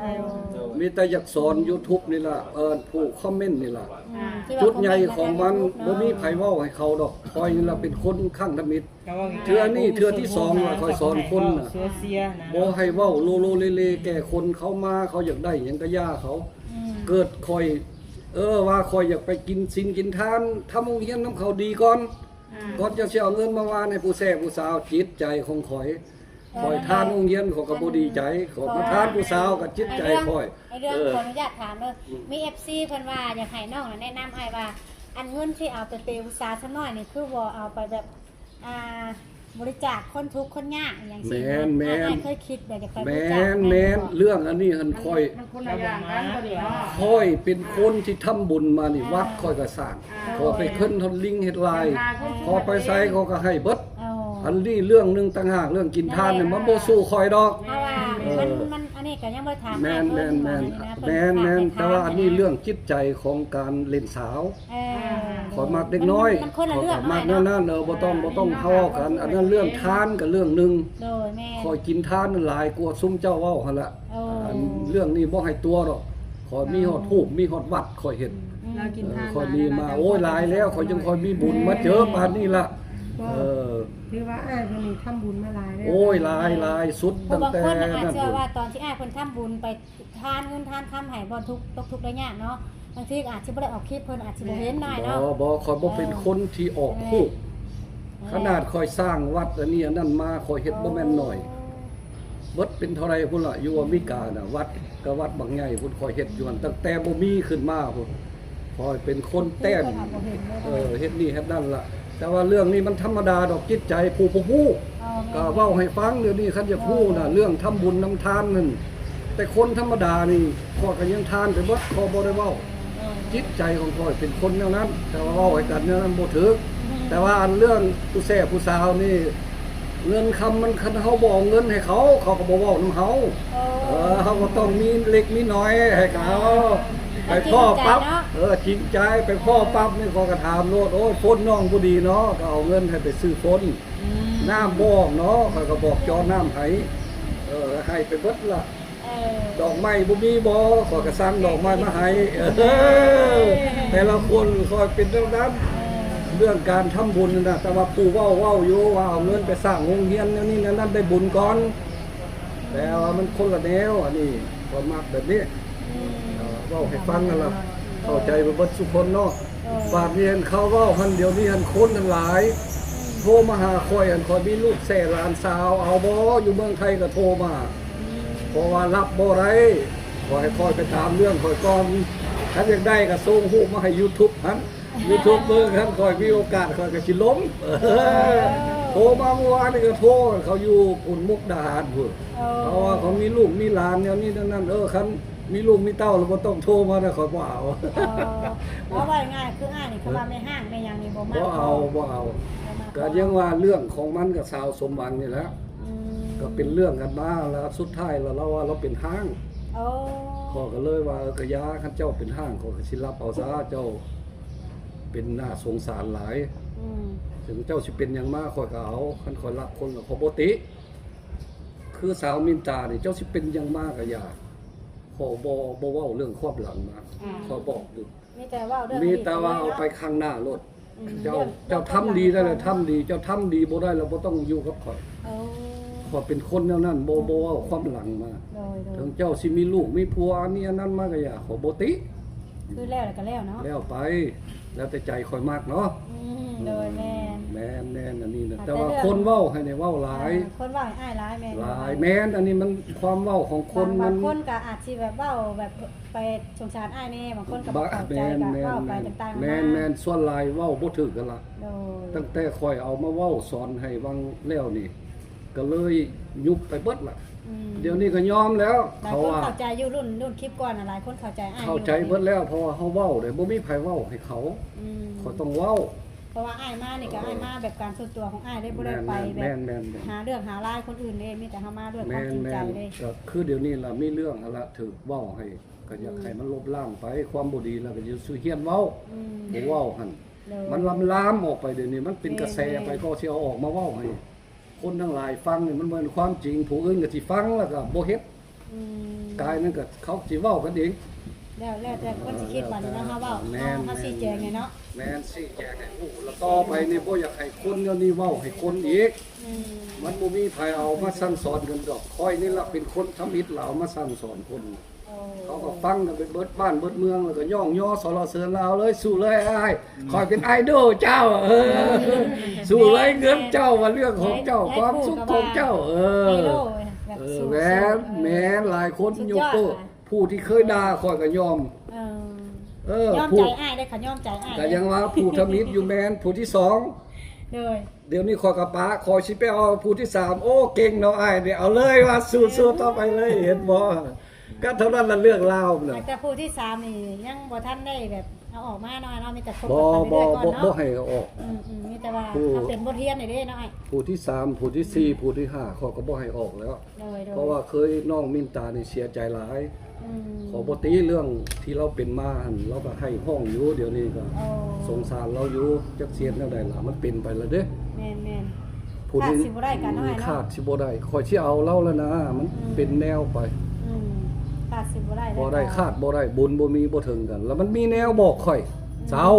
ໂດຍ ມີແຕ່ຢາກສອນຢູທູບນີ້ລະ ເອີ ຜູ້ຄອມເມັນນີ້ລະ ອືມ ຈຸດໃຫຍ່ຂອງມັນ ບໍ່ມີໃຜເວົ້າໃຫ້ເຂົາດອກ ຂ້ອຍນີ້ລະເປັນຄົນຄັ້ງທຳອິດ ເທື່ອນີ້ເທື່ອທີສອງລະຂ້ອຍສອນຄົນນະ ບໍ່ໃຫ້ເວົ້າໂລໂລເລເລແກ່ຄົນ ເຂົາມາເຂົາຢາກໄດ້ຫຍັງກໍຢ່າເຂົາ ອືມ ເກີດຂ້ອຍ ເອີ ວ່າຂ້ອຍຢາກໄປກິນສິນກິນທານ ທຳໂຮງຮຽນນຳເຂົາດີກ່ອນ ອືມ ກ່ອນຈະຊິເອົາເງິນມາຫວ່ານໃຫ້ຜູ້ແຊຜູ້ສາວ ຈິດໃຈຂອງຂ້ອຍ ເອີ ຂ້ອຍທານໂຮງຮຽນຂ້ອຍກໍບໍ່ດີໃຈ ຂ້ອຍມາທານຜູ້ສາວກໍຈິດໃຈຂ້ອຍ ໄອ້ເລື່ອງ ເອີ ຂໍອະນຸຍາດຖາມເດີ ອືມ ມີເອັຟຊີເພິ່ນວ່າຢາກໃຫ້ນ້ອງນະແນະນຳໃຫ້ວ່າ ອັນເງິນທີ່ເອົາໄປເປຜູ້ສາວຊຳນ້ອຍນີ້ ຄືບໍ່ເອົາໄປແບບ ອ່າ ບໍລິຈາກຄົນທຸກຄົນຍາກຫຍັງຊີ້ນະ ແມ່ນໆ ອ້າຍເຄີຍຄິດແບບຢາກໄປບໍລິຈາກ ແມ່ນໆ ແມ່ນບໍ່? ເລື່ອງອັນນີ້ຫັ້ນຂ້ອຍ ມັນຄົນລະຢ່າງກັນຕົວນີ້ເນາະ ຂ້ອຍເປັນຄົນທີ່ທຳບຸນມານີ້ ອ່າ ວັດຂ້ອຍກໍສ້າງ ອ່າ ຂ້ອຍໄປຂຶ້ນຮອດລິງເຮັດລາຍ ອ່າ ຂໍໄປໃສເຂົາກໍໃຫ້ເບິດ ອໍ ອັນນີ້ເລື່ອງໜຶ່ງຕ່າງຫາກ ເລື່ອງກິນທານນີ້ ແມ່ນ ມັນບໍ່ສູ້ຂ້ອຍດອກ ເພາະວ່າ ເອີ ມັນ ມັນ ອັນນີ້ກໍຍັງບໍ່ໄດ້ຖາມ ແມ່ນໆ ແມ່ນໆ ແຕ່ວ່າອັນນີ້ເລື່ອງຈິດໃຈຂອງການຫຼິ້ນສາວ ເອີ ຂ້ອຍມັກເດັກນ້ອຍ ມັນ ມັນຄົນລະເລື່ອງ ຂ້ອຍກໍມັກແນວນັ້ນ ເອີ ບໍ່ຕ້ອງ ອ່າ ບໍ່ຕ້ອງເວົ້າກັນ ອັນນັ້ນເລື່ອງທານກັບເລື່ອງໜຶ່ງ ໂດຍ ແມ່ນ ຂ້ອຍກິນທານຫຼາຍກວ່າຊຸມເຈົ້າເວົ້າຫັ້ນລະ ໂອ້ ອັນເລື່ອງນີ້ບໍ່ໃຫ້ຕົວະດອກ ຂ້ອຍມີຮອດຮູບ ມີຮອດວັດ ຂ້ອຍເຮັດ ອືມ ເອີ ຂ້ອຍມີມາ ໂອ້ຍ ຫຼາຍແລ້ວ ຂ້ອຍຈັ່ງຄ່ອຍມີບຸນມາເຈີປານນີ້ລະ ເອີ ຖືວ່າອ້າຍເພິ່ນນີ້ທຳບຸນມາຫຼາຍແລ້ວ ໂອ້ຍ ຫຼາຍ ຫຼາຍ ສຸດຕັ້ງແຕ່ນັ້ນ ຜູ້ບາງຄົນອາດຈະວ່າຕອນທີ່ອ້າຍເພິ່ນທຳບຸນໄປ ທານເງິນທານຄຳໃຫ້ບ່ອນທຸກ ຕົກທຸກໄດ້ຍາກເນາະ ບາງທີກໍອາດຊິບໍ່ໄດ້ອອກຄລິບ ເພິ່ນອາດຊິບໍ່ເຫັນໜ້ອຍເນາະ ບໍ່ ບໍ່ ຂ້ອຍບໍ່ເປັນ ເອີ ຄົນທີ່ອອກ ເອີ ຮູບ ເອີ ຂະໜາດຂ້ອຍສ້າງວັດອັນນີ້ອັນນັ້ນມາ ຂ້ອຍເຮັດ ໂອ້ ບໍ່ແມ່ນໜ້ອຍ ເບິດເປັນເທົ່າໃດພຸ້ນລະ ຢູ່ອາເມລິການະ ວັດກໍວັດບັກໃຫຍ່ພຸ້ນ ຂ້ອຍເຮັດຢູ່ຫັ້ນ ຕັ້ງແຕ່ບໍ່ມີຂຶ້ນມາພຸ້ນ ຂ້ອຍເປັນຄົນແຕ້ມ ເອີ ເຮັດນີ້ເຮັດນັ້ນລະ ແຕ່ວ່າເລື່ອງນີ້ມັນທຳມະດາດອກ ຈິດໃຈຜູ້ບໍ່ຮູ້ ເອີ ກໍເວົ້າໃຫ້ຟັງ ດຽວນີ້ຄັນຢາກຮູ້ນະ ເອີ ເລື່ອງທຳບຸນນຳທານນັ້ນ ແຕ່ຄົນທຳມະດານີ້ ຂ້ອຍກໍຍັງທານໄປເບິດ ຂ້ອຍບໍ່ໄດ້ເວົ້າ ເອີ ຈິດໃຈຂອງຂ້ອຍເປັນຄົນແນວນັ້ນ ແຕ່ວ່າເວົ້າໃຫ້ກັນແນວນັ້ນບໍ່ຖືກ ອືມ ແຕ່ວ່າອັນເລື່ອງຜູ້ແຊຜູ້ສາວນີ້ ເງິນຄຳມັນ ຄັນເຮົາບໍ່ເອົາເງິນໃຫ້ເຂົາ ເຂົາກໍບໍ່ເວົ້ານຳເຮົາ ເອີ ເອີ ເຮົາກໍຕ້ອງມີເລັກມີນ້ອຍໃຫ້ເຂົາ ໄປພໍ້ປັບ ເອີ ຈິງໃຈ ໄປພໍ້ປັບນີ້ ຂ້ອຍກໍຖາມໂລດ ໂອ້ຍ ຝົນນ້ອງບໍ່ດີເນາະ ກໍເອົາເງິນໃຫ້ໄປຊື້ຝົນ ອືມ ນ້ຳບໍ່ອອກເນາະ ຂ້ອຍກໍບອກເຈາະນ້ຳໃຫ້ ເອີ ໃຫ້ໄປເບິດລະ ເອີ ດອກໄມ້ບໍ່ມີບໍ່ ຂ້ອຍກໍສັ່ງດອກໄມ້ມາໃຫ້ ເອີ ແຕ່ລະຄົນຂ້ອຍເປັນແນວນັ້ນ ເອີ ເລື່ອງການທຳບຸນນະ ແຕ່ວ່າຜູ້ເວົ້າ ເວົ້າຢູ່ວ່າເອົາເງິນໄປສ້າງໂຮງຮຽນແນວນີ້ແນວນັ້ນໄດ້ບຸນກ່ອນ ແຕ່ວ່າມັນຄົນລະແນວ ອັນນີ້ຂ້ອຍມັກແບບນີ້ ອືມ ເອີ ເວົ້າໃຫ້ຟັງຫັ້ນລະ ເອີ ເຂົ້າໃຈໄປເບິດສູ່ຄົນເນາະ ເອີ ບາດນີ້ຫັ້ນເຂົາເວົ້າຫັ້ນ ດຽວນີ້ຫັ້ນຄົນຫັ້ນຫຼາຍ ອືມ ໂທມາຫາຂ້ອຍຫັ້ນ ຂ້ອຍມີລູກແຊຫຼານສາວ ເອົາບໍ່ ຢູ່ເມືອງໄທກໍໂທມາ ອືມ ເພາະວ່າຮັບບໍ່ໄດ້ ຂໍໃຫ້ຂ້ອຍໄປຕາມເລື່ອງຂ້ອຍກ່ອນ ຄັນຢາກໄດ້ກໍສົ່ງຮູບມາໃຫ້ຢູທູບຫັ້ນ ຢູທູບເບິ່ງ ຄັນຂ້ອຍມີໂອກາດຂ້ອຍກໍຊິລົງ ເອີ ໂທມາເມື່ອວານນີ້ກໍໂທ ເຂົາຢູ່ພຸ້ນມຸກດາຫານພຸ້ນ ເອີ ເຂົາວ່າເຂົາມີລູກມີຫຼານແນວນີ້ແນວນັ້ນ ເອີ ຄັນມີລູກມີເຕົ້າແລ້ວບໍ່ຕ້ອງໂທມານະ ຂ້ອຍບໍ່ເອົາ ເອີ ເວົ້າງ່າຍໆ ຄືອ້າຍນີ້ ຄັນວ່າແມ່ຮ້າງແມ່ຫຍັງນີ້ບໍ່ມັກ ບໍ່ເອົາ ບໍ່ເອົາ ບໍ່ມັກ ກໍຍັງວ່າເລື່ອງຂອງມັນກັບສາວສົມຫວັງນີ້ແຫຼະ ອືມ ກໍເປັນເລື່ອງກັນມາ ແລ້ວສຸດທ້າຍແລ້ວລາວວ່າລາວເປັນຮ້າງ ໂອ້ ຂ້ອຍກໍເລີຍວ່າ ເອີ ກະຢ່າ ຄັນເຈົ້າເປັນຮ້າງ ຂ້ອຍກໍຊິຮັບເອົາຊະ ເຈົ້າ ເປັນໜ້າສົງສານຫຼາຍ ອືມ ເຖິງເຈົ້າຊິເປັນຫຍັງມາຂ້ອຍກໍເອົາ ຄັນຂ້ອຍຮັກຄົນແລ້ວຂ້ອຍບໍ່ຕິ ຄືສາວມິນຕານີ້ ເຈົ້າຊິເປັນຫຍັງມາກໍຢ່າ ຂ້ອຍບໍ່ ບໍ່ເວົ້າເລື່ອງຄວາມຫຼັງມາ ອືມ ຂ້ອຍບອກຢູ່ ມີແຕ່ເວົ້າເລື່ອງ ມີແຕ່ວ່າເອົາໄປຂ້າງໜ້າໂລດ ອືມ ເຈົ້າ ເຈົ້າທຳດີໄດ້ແລ້ວທຳດີ ເຈົ້າທຳດີບໍ່ໄດ້ແລ້ວບໍ່ຕ້ອງຢູ່ກັບຂ້ອຍ ໂອ້ ຂ້ອຍເປັນຄົນແນວນັ້ນ ບໍ່ ບໍ່ເວົ້າຄວາມຫຼັງມາ. ໂດຍ ໂດຍ ເຖິງເຈົ້າຊິມີລູກມີຜົວ ອັນນີ້ອັນນັ້ນມາກໍຢ່າ ຂ້ອຍບໍ່ຕິ. ຄືແລ້ວແລ້ວກໍແລ້ວເນາະ ແລ້ວໄປ ແລ້ວແຕ່ໃຈຂ້ອຍມັກເນາະ. ອືມ ໂດຍ ແມ່ນ ແມ່ນ ແມ່ນ ອັນນີ້ນະ ແຕ່ ແຕ່ວ່າ ເລື່ອງ ຄົນເວົ້າໃຫ້ໄດ້ເວົ້າຫຼາຍ ເອີ ຄົນເວົ້າໃຫ້ອ້າຍຫຼາຍ ແມ່ນ ຫຼາຍ ແມ່ນ ອັນນີ້ມັນຄວາມເວົ້າຂອງຄົນ ບາງ ມັນ ບາງຄົນກໍອາດຊິແບບເວົ້າແບບໄປສົງສານອ້າຍແດ່ ບາງຄົນກໍບໍ່ເຂົ້າໃຈ ກໍເວົ້າໄປຕ່າງໆນານາ. ແມ່ນ ແມ່ນ ສ່ວນຫຼາຍເວົ້າບໍ່ຖືກກັນລະ. ໂດຍ ຕັ້ງແຕ່ຂ້ອຍເອົາມາເວົ້າສອນໃຫ້ວັງແລ້ວນີ້ ກໍເລີຍຍຸບໄປເບິດລະ. ອືມ ດຽວນີ້ກໍຍອມແລ້ວ ຫຼາຍຄົນເຂົ້າໃຈຢູ່ ລຸ້ນ ລຸ້ນຄລິບກ່ອນນະ ຫຼາຍຄົນເຂົ້າໃຈອ້າຍ ເຂົ້າໃຈເບິດແລ້ວ ເພາະວ່າເຮົາເວົ້າເດ້ ບໍ່ມີໃຜເວົ້າໃຫ້ເຂົາ. ອືມ ຂ້ອຍຕ້ອງເວົ້າ ເພາະວ່າອ້າຍມານີ້ກໍ ເອີ ອ້າຍມາແບບການສ່ວນຕົວຂອງອ້າຍເດ້ ບໍ່ໄດ້ໄປແບບ ແມ່ນໆໆ ຫາເລື່ອງຫາລາວຄົນອື່ນເດ້ ມີແຕ່ເຮົາມາດ້ວຍຄວາມຈິງໃຈເດ້. ແມ່ນໆ ກໍຄືດຽວນີ້ລະ ມີເລື່ອງຫັ້ນລະ ຖືກເວົ້າໃຫ້ ກໍຢາກ ອືມ ໃຫ້ມັນລົບລ້າງໄປ ຄວາມບໍ່ດີລະ ກໍຢູ່ສູ່ຮຽນເວົ້າ. ອືມ ບໍ່ເວົ້າຫັ້ນ ໂດຍ ມັນລາມໆອອກໄປ ດຽວນີ້ມັນເປັນກະແສໄປ ແມ່ນໆ ກໍຊິເອົາອອກມາເວົ້າໃຫ້ ຄົນທັງຫຼາຍຟັງນີ້ ມັນບໍ່ແມ່ນຄວາມຈິງ ຜູ້ອື່ນກໍຊິຟັງແລ້ວກໍບໍ່ເຮັດ. ອືມ ກາຍນັ້ນກໍເຂົາຊິເວົ້າກັນເອງ ແລ້ວ ແລ້ວແຕ່ຄົນຊິຄິດ. ເອີ ບັດນີ້ເນາະ ເຮົາເວົ້າ ແມ່ນ ເຮົາ ເຮົາຊີ້ແຈງໃຫ້ເນາະ ແມ່ນ ຊີ້ແຈງໃຫ້ຮູ້ ແລ້ວຕໍ່ໄປນີ້ບໍ່ຢາກໃຫ້ຄົນແນວນີ້ເວົ້າໃຫ້ຄົນອີກ. ອືມ ມັນບໍ່ມີໃຜເອົາມາສັ່ງສອນກັນດອກ ຂ້ອຍນີ້ລະເປັນຄົນທຳອິດລະເອົາມາສັ່ງສອນຄົນ. ໂອ້ ເຂົາກໍຟັງກັນໄປເບິດບ້ານເບິດເມືອງ ແລ້ວກໍຍ້ອງຍໍສັນລະເສີນລາວເລີຍ ສູ້ເລີຍອ້າຍ ອືມ ຂ້ອຍເປັນໄອດອລເຈົ້າ ເອີ ເອີ ສູ້ເລີຍ ເງິນເຈົ້າວ່າເລື່ອງຂອງເຈົ້າ ຄວາມສຸກຂອງເຈົ້າ ເອີ ເອີ ແມ່ນ ເອີ ແມ່ນ ຫຼາຍຄົນຍົກໂປ້ ຜູ້ທີ່ເຄີຍດ່າຂ້ອຍກໍຍອມ ເອີ ຍອມໃຈອ້າຍເດ້ ເຂົາຍອມໃຈອ້າຍ ກໍຍັງວ່າຜູ້ທຳອິດຢູ່ແມ່ນຜູ້ທີສອງ ໂດຍ ດຽວນີ້ຂ້ອຍກໍປະ ຂ້ອຍຊິໄປເອົາຜູ້ທີສາມ ໂອ້ ເກັ່ງເນາະອ້າຍນີ້ ເອົາເລີຍວ່າ ສູ້ໆຕໍ່ໄປເລີຍ ເຫັນບໍ່? ກໍເທົ່ານັ້ນລະເລື່ອງລາວນະ ແຕ່ຜູ້ທີສາມນີ້ຍັງບໍ່ທັນໄດ້ແບບເອົາອອກມາເນາະ ເນາະ ມີແຕ່ຄົບກັນໄປເລື້ອຍໆກ່ອນເນາະ ບໍ່ໃຫ້ເອົາອອກ. ອືມໆ ມີແຕ່ວ່າເອົາເປັນບົດຮຽນນີ້ເດ້ເນາະອ້າຍ ຜູ້ທີສາມ ຜູ້ທີສີ່ ອືມ ຜູ້ທີຫ້າ ຂ້ອຍກໍບໍ່ໃຫ້ອອກແລ້ວ. ໂດຍໆ ເພາະວ່າເຄີຍນ້ອງມິນຕານີ້ເສຍໃຈຫຼາຍ. ອືມ ຂໍບໍ່ຕິເລື່ອງທີ່ລາວເປັນມາຫັ້ນ ລາວກໍໄຫ້ຮ້ອງຢູ່ ດຽວນີ້ກໍ ໂອ້ ສົງສານລາວຢູ່ ຈັກຊິເຮັດແນວໃດລະ ມັນເປັນໄປແລ້ວເດ້. ແມ່ນໆ ຜູ້ໜຶ່ງຂາດຊິບໍ່ໄດ້ກັນເນາະອ້າຍເນາະ ຂາດຊິບໍ່ໄດ້ ຂ້ອຍຊິເອົາລາວແລ້ວນະ ມັນ ອືມ ເປັນແນວໄປ ອືມ ຂາດຊິບໍ່ໄດ້ ບໍ່ໄດ້ຂາດບໍ່ໄດ້ ບຸນບໍ່ມີບໍ່ເຖິງກັນ ລະມັນມີແນວບອກຂ້ອຍ ອືມ ເຊົາ ອື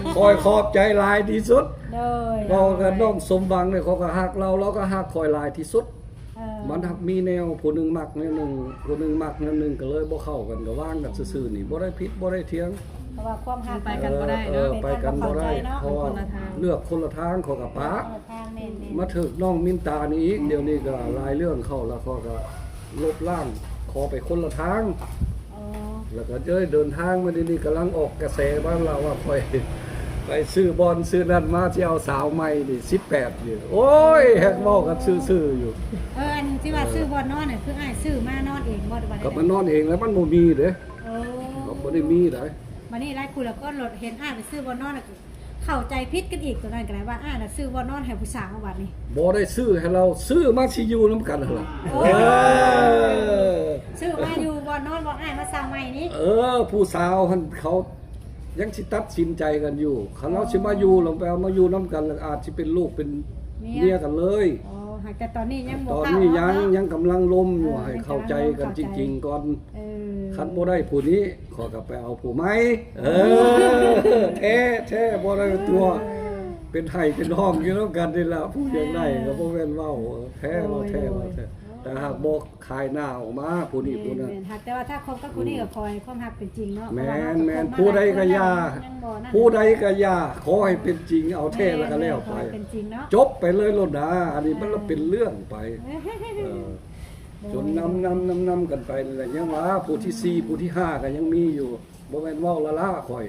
ມ ຂ້ອຍຂອບໃຈຫຼາຍທີ່ສຸດ. ໂດຍ ເວົ້າກັບນ້ອງສົມຫວັງນີ້ ຂ້ອຍກໍຮັກລາວ ລາວກໍຮັກຂ້ອຍຫຼາຍທີ່ສຸດ. ເອີ ມັນຮັກມີແນວ ຜູ້ໜຶ່ງມັກແນວໜຶ່ງ ຜູ້ໜຶ່ງມັກແນວໜຶ່ງ ກໍເລີຍບໍ່ເຂົ້າກັນ ກໍວາງກັນຊື່ໆນີ້ ອືມ ບໍ່ໄດ້ຜິດບໍ່ໄດ້ຖຽງ ເພາະວ່າຄວາມຮັກ ເອີ ໄປກັນບໍ່ໄດ້ເນາະ ເອີ ໄປກັນບໍ່ໄດ້ ເພາະວ່າເລືອກຄົນລະທາງ ເຂົາກໍປະ ຄົນລະທາງ ແມ່ນໆ ມາຖືກນ້ອງມິນຕານີ້ອີກ ດຽວນີ້ກໍຫຼາຍເລື່ອງເຂົ້າ ແລ້ວເຂົາກໍລົບລ້າງ ຂໍໄປຄົນລະທາງ. ອໍ ແລ້ວກໍເດີນທາງມານີ້ ກຳລັງອອກກະແສມາລະວ່າ ຂ້ອຍໄປຊື້ບ່ອນຊື້ນັ້ນມາ ຊິເອົາສາວໃໝ່ນີ້ ສິບແປດນີ້ ໂອ້ຍ ແຮງເວົ້າກັນຊື່ໆຢູ່. ເອີ ອັນທີ່ວ່າຊື້ບ່ອນນອນນີ້ ຄືອ້າຍຊື້ມານອນເອງບໍ່ ຫຼືວ່າ ກໍມານອນເອງແລ້ວ ມັນບໍ່ມີເດ້. ໂອ້ ກໍບໍ່ໄດ້ມີໃດ ບັດນີ້ຫຼາຍຄູ່ຫຼາຍຄົນໂລດ ເຫັນອ້າຍໄປຊື້ບ່ອນນອນ ເຂົ້າໃຈຜິດກັນອີກ ໂຕນັ້ນກໍໄດ້ວ່າ ອ້າຍນະຊື້ບ່ອນນອນໃຫ້ຜູ້ສາວ ບັດນີ້ ບໍ່ໄດ້ຊື້ໃຫ້ລາວ ຊື້ມາຊິຢູ່ນຳກັນຫັ້ນລະ. ໂອ້ ເອີ ຊື້ມາຢູ່ບ່ອນນອນ ບ່ອນອ້າຍມາສ້າງໃໝ່ນີ້. ເອີ ຜູ້ສາວຫັ້ນ ເຂົາຍັງຊິຕັດສິນໃຈກັນຢູ່ ຄັນລາວຊິມາຢູ່ ລະໄປເອົາມາຢູ່ນຳກັນ ລະອາດຊິເປັນລູກເປັນເມຍກັນເລີຍ. ອໍ ຫາກແຕ່ຕອນນີ້ຍັງບໍ່ ຕອນນີ້ຍັງ ຍັງກຳລັງລົມຢູ່ ໃຫ້ເຂົ້າໃຈກັນຈິງໆກ່ອນ. ເອີ ຄັນບໍ່ໄດ້ຜູ້ນີ້ ຂ້ອຍກໍໄປເອົາຜູ້ໃໝ່. ເອີ ເອີ ແທ້ ແທ້ ບໍ່ໄດ້ຕົວະ ເອີ ເປັນໄຫ້ເປັນຫ້ອງຢູ່ນຳກັນນີ້ລະ ຜູ້ຢາກໄດ້ກໍບໍ່ແມ່ນເວົ້າ ແທ້ ເວົ້າແທ້ ເວົ້າແທ້ ແຕ່ຫາກບໍ່ຂາຍໜ້າອອກມາ ຜູ້ນີ້ຜູ້ນັ້ນ. ແມ່ນໆ ຫາກແຕ່ວ່າຖ້າຄົບກັບຜູ້ນີ້ກໍຂໍໃຫ້ຄວາມຮັກເປັນຈິງເນາະ. ແມ່ນໆ ຜູ້ໃດກໍຢ່າ ຜູ້ໃດກໍຢ່າ ຂໍໃຫ້ເປັນຈິງ ເອົາແທ້ແລ້ວກໍແລ້ວໄປ ຈົບໄປເລີຍໂລດນາ. ອັນນີ້ມັນລະເປັນເລື່ອງໄປ ເອີ ຈົນນຳໆໆກັນໄປນີ້ແຫຼະ ຍັງວ່າຜູ້ທີສີ່ ຜູ້ທີຫ້າກໍຍັງມີຢູ່ ບໍ່ແມ່ນເວົ້າລ້າໆ ຂ້ອຍ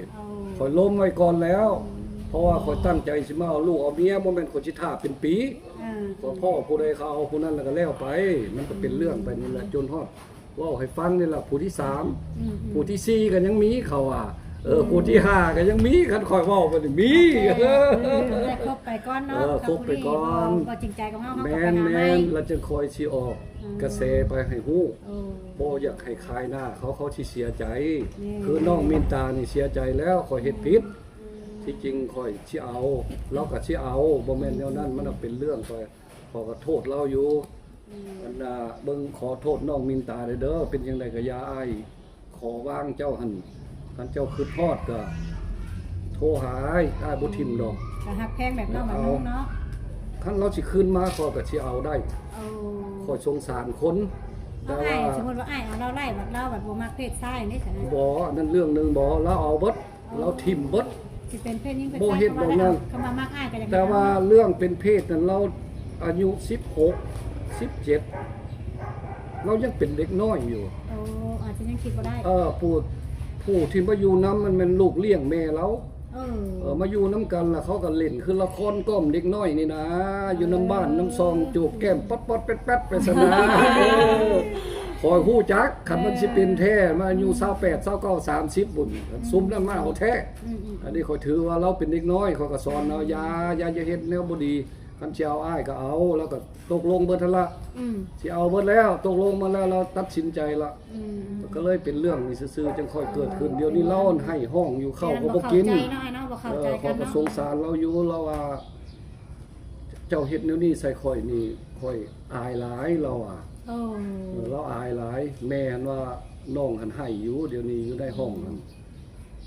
ຂ້ອຍລົມໄວ້ກ່ອນແລ້ວ ເພາະວ່າຂ້ອຍຕັ້ງໃຈຊິມາເອົາລູກເອົາເມຍ ບໍ່ແມ່ນຂ້ອຍຊິຖ້າເປັນປີ. ເອີ ຂ້ອຍພໍ້ຜູ້ໃດເຂົາເອົາຜູ້ນັ້ນແລ້ວກໍແລ້ວໄປ ມັນກໍເປັນເລື່ອງໄປນີ້ແຫຼະ ຈົນຮອດ ເວົ້າໃຫ້ຟັງນີ້ລະ ຜູ້ທີສາມ ອືມໆ ຜູ້ທີສີ່ກໍຍັງມີ ເຂົາວ່າ ເອີ ອືມ ຜູ້ທີຫ້າກໍຍັງມີ ຄັນຂ້ອຍເວົ້າໄປນີ້ມີ. ໂອເຄ ເອີ ໄດ້ຄົບໄປກ່ອນເນາະ ເອີ ຄົບໄປກ່ອນ ບໍ່ ບໍ່ຈິງໃຈກັບເຮົາ ເຮົາກໍໄປຫາໃໝ່ ແມ່ນໆ ແລ້ວຈຶ່ງຄ່ອຍຊິອອກ ອືມ ກະແສໄປໃຫ້ຮູ້. ໂອ້ ບໍ່ຢາກໃຫ້ຂາຍໜ້າເຂົາ ເຂົາຊິເສຍໃຈ ແມ່ນ ຄືນ້ອງມິນຕານີ້ເສຍໃຈແລ້ວ ຂ້ອຍເຮັດຜິດ ອືມ ທີ່ຈິງຂ້ອຍຊິເອົາ ລາວກໍຊິເອົາ ບໍ່ແມ່ນແນວນັ້ນ ມັນເປັນເລື່ອງໄປ ຂ້ອຍກໍໂທດລາວຢູ່. ອືມ ອັນນ່າ ເບິ່ງ ຂໍໂທດນ້ອງມິນຕາເດີ ເປັນຈັ່ງໃດກໍຢ່າອ້າຍຂໍວາງເຈົ້າຫັ້ນ ຄັນເຈົ້າຄິດຮອດກໍໂທຫາອ້າຍ ອ້າຍບໍ່ຖິ້ມດອກ. ອືມ ກໍຮັກແພງແບບນ້ອງບັກນຸ່ງເນາະ. ຄັນລາວຊິຄືນມາ ຂ້ອຍກໍຊິເອົາໄດ້. ໂອ້ ຂ້ອຍສົງສານຄົນ ແຕ່ວ່າ ເອົາອ້າຍ ສົມມຸດວ່າອ້າຍເອົາລາວໄລ່ ບັດລາວບັດບໍ່ມັກເພດຊາຍນີ້ຊັ້ນນະ? ບໍ່ ອັນນັ້ນເລື່ອງໜຶ່ງ. ບໍ່ ລາວເອົາເບິດ. ອໍ ລາວຖິ້ມເບິດ ຊິເປັນເພດຍິງເພດຊາຍ ບໍ່ເຮັດດອກນັ້ນ. ຄຳວ່າມັກອ້າຍກໍຢາກ ແຕ່ວ່າເລື່ອງເປັນເພດນັ້ນ ລາວອາຍຸສິບຫົກ ສິບເຈັດ ລາວຍັງເປັນເດັກນ້ອຍຢູ່. ໂອ້ ອາດຈະຍັງຄິດບໍ່ໄດ້. ເອີ ຜູ້ ຜູ້ທີ່ມາຢູ່ນຳ ມັນແມ່ນລູກລ້ຽງແມ່ລາວ. ເອີ ເອີ ມາຢູ່ນຳກັນລະ ເຂົາກໍຫຼິ້ນຄືລະຄອນກ້ອມເດັກນ້ອຍນີ້ນາ ຢູ່ນຳບ້ານນຳຊ່ອງ ຈູບແກ້ມປັດໆແປັດໆໄປຊັ້ນນາ. ເອີ ຂ້ອຍຮູ້ຈັກ ຄັນມັນຊິເປັນແທ້ ມາອາຍຸຊາວແປດ ຊາວເກົ້າ ສາມສິບພຸ້ນ ຊຸມນັ້ນມາເອົາແທ້. ອືມໆ ອັນນີ້ຂ້ອຍຖືວ່າລາວເປັນເດັກນ້ອຍ ຂ້ອຍກໍສອນລາວ ຢ່າ ຢ່າ ຢ່າເຮັດແນວບໍ່ດີ. ຄັນຊິເອົາອ້າຍກໍເອົາ ລາວກໍຕົກລົງເບິດຫັ້ນລະ. ອືມ ຊິເອົາເບິດແລ້ວ ຕົກລົງມາແລ້ວ ລາວຕັດສິນໃຈລະ. ອືມ ກໍເລີຍເປັນເລື່ອງນີ້ຊື່ໆ ຈັ່ງຄ່ອຍເກີດຂຶ້ນ. ດຽວນີ້ລາວຫັ້ນໄຫ້ຮ້ອງຢູ່ ເຂົ້າກໍບໍ່ກິນ. ເອີ ຂ້ອຍກໍສົງສານລາວຢູ່ ລາວວ່າ ເຈົ້າເຮັດແນວນີ້ໃສ່ຂ້ອຍນີ້ ຂ້ອຍອາຍຫຼາຍ ລາວວ່າ. ໂອ້ ເອີ ລາວອາຍຫຼາຍ. ແມ່ຫັ້ນວ່າ ນ້ອງຫັ້ນໄຫ້ຢູ່ ດຽວນີ້ຢູ່ໃນຫ້ອງຫັ້ນ. ອືມ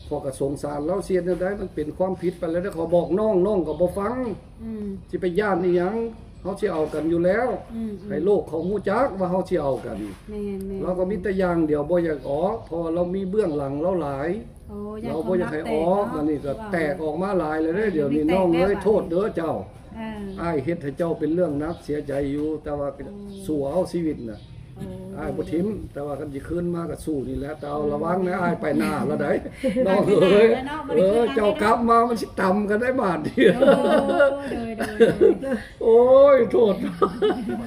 ຂ້ອຍກໍສົງສານລາວ ຊິເຮັດແນວໃດ ມັນເປັນຄວາມຜິດໄປແລ້ວເດ້. ຂ້ອຍບອກນ້ອງ ນ້ອງກໍບໍ່ຟັງ. ອືມ ຊິໄປຢ້ານອີ່ຫຍັງ ເຮົາຊິເອົາກັນຢູ່ແລ້ວ. ອືມໆ ໃຫ້ໂລກເຂົາຮູ້ຈັກວ່າເຮົາຊິເອົາກັນ. ແມ່ນໆ ລາວກໍມີແຕ່ຢ່າງດຽວ ບໍ່ຢາກອອກ ເພາະວ່າລາວມີເບື້ອງຫຼັງລາວຫຼາຍ. ໂອ້ ຢ້ານຄວາມລັບແຕກເນາະ. ລາວບໍ່ຢາກໃຫ້ອອກ. ອັນນີ້ກໍແຕກອອກມາຫຼາຍແລ້ວເດ້. ເອີ ດຽວນີ້ນ້ອງເອີຍ ໂທດເດີເຈົ້າ. ເອີ ອ້າຍເຮັດໃຫ້ເຈົ້າເປັນເລື່ອງໜັກ ເສຍໃຈຢູ່ ແຕ່ວ່າ ໂອ້ ສູ້ເອົາຊີວິດນະ. ໂອ້ ອ້າຍບໍ່ຖິ້ມ ແຕ່ວ່າຄັນຊິຄືນມາກໍສູ້ນີ້ແຫຼະ. ແຕ່ເອົາລະວັງນະ ອືມ ອ້າຍໄປໜ້າລະໃດ໋ ນ້ອງເອີຍ. ເອີ ເຈົ້າກັບມາມັນຊິຕຳກັນໄດ໋ບາດນີ້. ໂອ້ ໂດຍໆໆ ໂອ້ຍ ໂທດ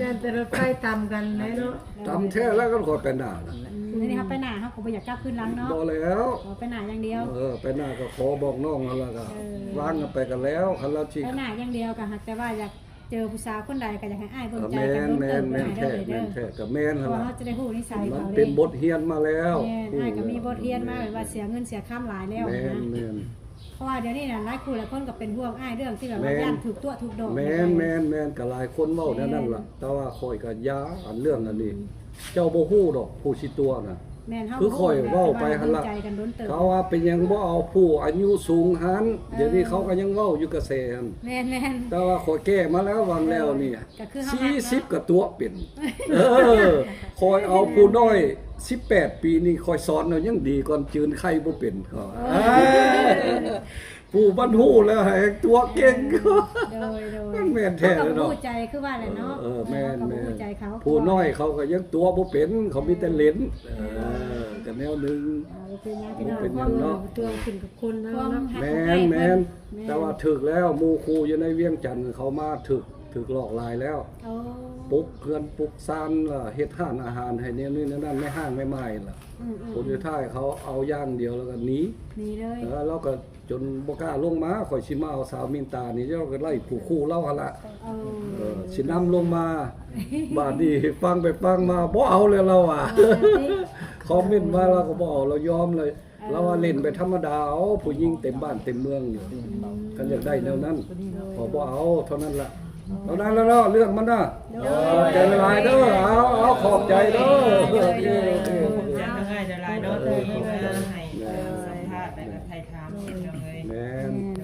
ຢ້ານແຕ່ລົດໄຟຕຳກັນເລີຍເນາະ. ຕຳແທ້ແລ້ວ ຄັນຂ້ອຍໄປໜ້ານະ. ອືມ ນີ້ເຮົາໄປໜ້າ ເຮົາກໍບໍ່ຢາກກັບຄືນຫຼັງເນາະ. ບໍ່ແລ້ວ ອໍ ໄປໜ້າຢ່າງດຽວ. ເອີ ໄປໜ້າກໍຂໍບອກນ້ອງຫັ້ນລະ ກໍ ເອີ ວາງກັນໄປກັນແລ້ວ. ຄັນລາວຊິ ໄປໜ້າຢ່າງດຽວ ກໍຫາກແຕ່ວ່າຢາກເຈີຜູ້ສາວຄົນໃດ ກໍຢາກໃຫ້ອ້າຍເບິ່ງໃຈກັນດົນເຕີບ. ແມ່ນໆ ແມ່ນແທ້ ເດີ ແມ່ນແທ້ ກໍແມ່ນຫັ້ນລະ. ເພາະວ່າເຮົາຈະໄດ້ຮູ້ນິໄສເຂົາ ມັນເປັນບົດຮຽນມາແລ້ວ. ແມ່ນ ອ້າຍກໍມີບົດຮຽນມາ ແບບວ່າເສຍເງິນເສຍຄຳຫຼາຍແລ້ວ. ແມ່ນໆ ເພາະວ່າດຽວນີ້ນະ ຫຼາຍຄູ່ຫຼາຍຄົນກໍເປັນຫ່ວງອ້າຍ ເລື່ອງທີ່ແບບວ່າ ແມ່ນ ຢ້ານຖືກຕົວະຖືກດອກ. ແມ່ນໆໆ ກໍຫຼາຍຄົນເວົ້າແນວນັ້ນລະ. ແມ່ນ ແຕ່ວ່າຂ້ອຍກໍຢ່າ ອັນເລື່ອງອັນນີ້ ອືມ ເຈົ້າບໍ່ຮູ້ດອກຜູ້ຊິຕົວະນະ. ແມ່ນ ຄືຂ້ອຍເວົ້າໄປຫັ້ນລະ ເຂົາວ່າເປັນຫຍັງບໍ່ເອົາຜູ້ອາຍຸສູງຫັ້ນ. ເອີ ດຽວນີ້ເຂົາກໍຍັງເວົ້າຢູ່ກະແສຫັ້ນ. ແມ່ນໆ ແຕ່ວ່າຂ້ອຍແກ້ມາແລ້ວ ຫວ່າງແລ້ວນີ້ ກໍຄືເຮົາມັກເນາະ ສີ່ສິບກໍຕົວະເປັນ. ເອີ ຂ້ອຍເອົາຜູ້ນ້ອຍສິບແປດປີນີ້ ຂ້ອຍສອນເອົາຍັງດີກ່ອນ ຈືນໄຂ່ບໍ່ເປັນ. ເອີ ຜູ້ມັນຮູ້ແລ້ວໃຫ້ຕົວະເກັ່ງ. ໂດຍໆ ມັນແມ່ນແທ້ເນາະ ເຮົາກໍບໍ່ຮູ້ໃຈ ຄືວ່າແຫຼະເນາະ. ເອີ ເອີ ແມ່ນໆ ເຮົາກໍບໍ່ຮູ້ໃຈເຂົາ ຜູ້ນ້ອຍເຂົາກໍຍັງຕົວະບໍ່ເປັນ ເຂົາມີແຕ່ຫຼິ້ນ. ເອີ ກໍແນວໜຶ່ງ ບໍ່ເປັນຫຍັງ ບໍ່ເປັນຫຍັງເນາະ ຕົວະຂຶ້ນກັບຄົນເຮົາເນາະ. ແມ່ນໆ ແມ່ນ ແຕ່ວ່າຖືກແລ້ວ ໝູ່ຄູ່ຢູ່ໃນວຽງຈັນເຂົາມາຖືກ ຖືກຫຼອກຫຼາຍແລ້ວ. ໂອ້ ປຸກເຮືອນປຸກຊານ ເຮັດຮ້ານອາຫານໃຫ້ແນວນີ້ແນວນັ້ນ ແມ່ຮ້າງແມ່ໝ້າຍລະ. ອືມໆ ຜົນສຸດທ້າຍເຂົາເອົາຢ່າງດຽວແລ້ວກໍໜີ ໜີເລີຍ. ເອີ ລາວກໍຈົນບໍ່ກ້າລົງມາ ຂ້ອຍຊິມາເອົາສາວມິນຕານີ້ ລາວກໍໄລ່ຜູ້ຄູ່ລາວຫັ້ນລະ. ເອີ ເອີ ຊິນຳລົງມາ ບາດນີ້ຟັງໄປຟັງມາບໍ່ເອົາແລ້ວລາວວ່າ. ເອີ ຄອມເມັນມາລາວກໍບໍ່ເອົາ ລາວຍອມເລີຍ. ລາວວ່າຫຼິ້ນໄປທຳມະດາເອົາ ຜູ້ຍິງເຕັມບ້ານເຕັມເມືອງຢູ່. ອືມ ຄັນຢາກໄດ້ແນວນັ້ນ ເອີ ຂໍບໍ່ເອົາເທົ່ານັ້ນລະ. ເທົ່ານັ້ນລະເນາະ ເລື່ອງມັນນະ. ໂດຍ ຂອບໃຈຫຼາຍໆເດີ. ເອົາ ເອົາ ຂອບໃຈເດີ. ໂດຍໆ ໂອເຄ ໂອເຄ ຂອບໃຈຫຼາຍເນາະ ເອີ ທີ່ມາໃຫ້ ເອີ ສຳພາດ ແລ້ວກໍໄຖ່າຍຖາມ ໂດຍ ເອີຍ. ແມ່ນ ແມ່ນ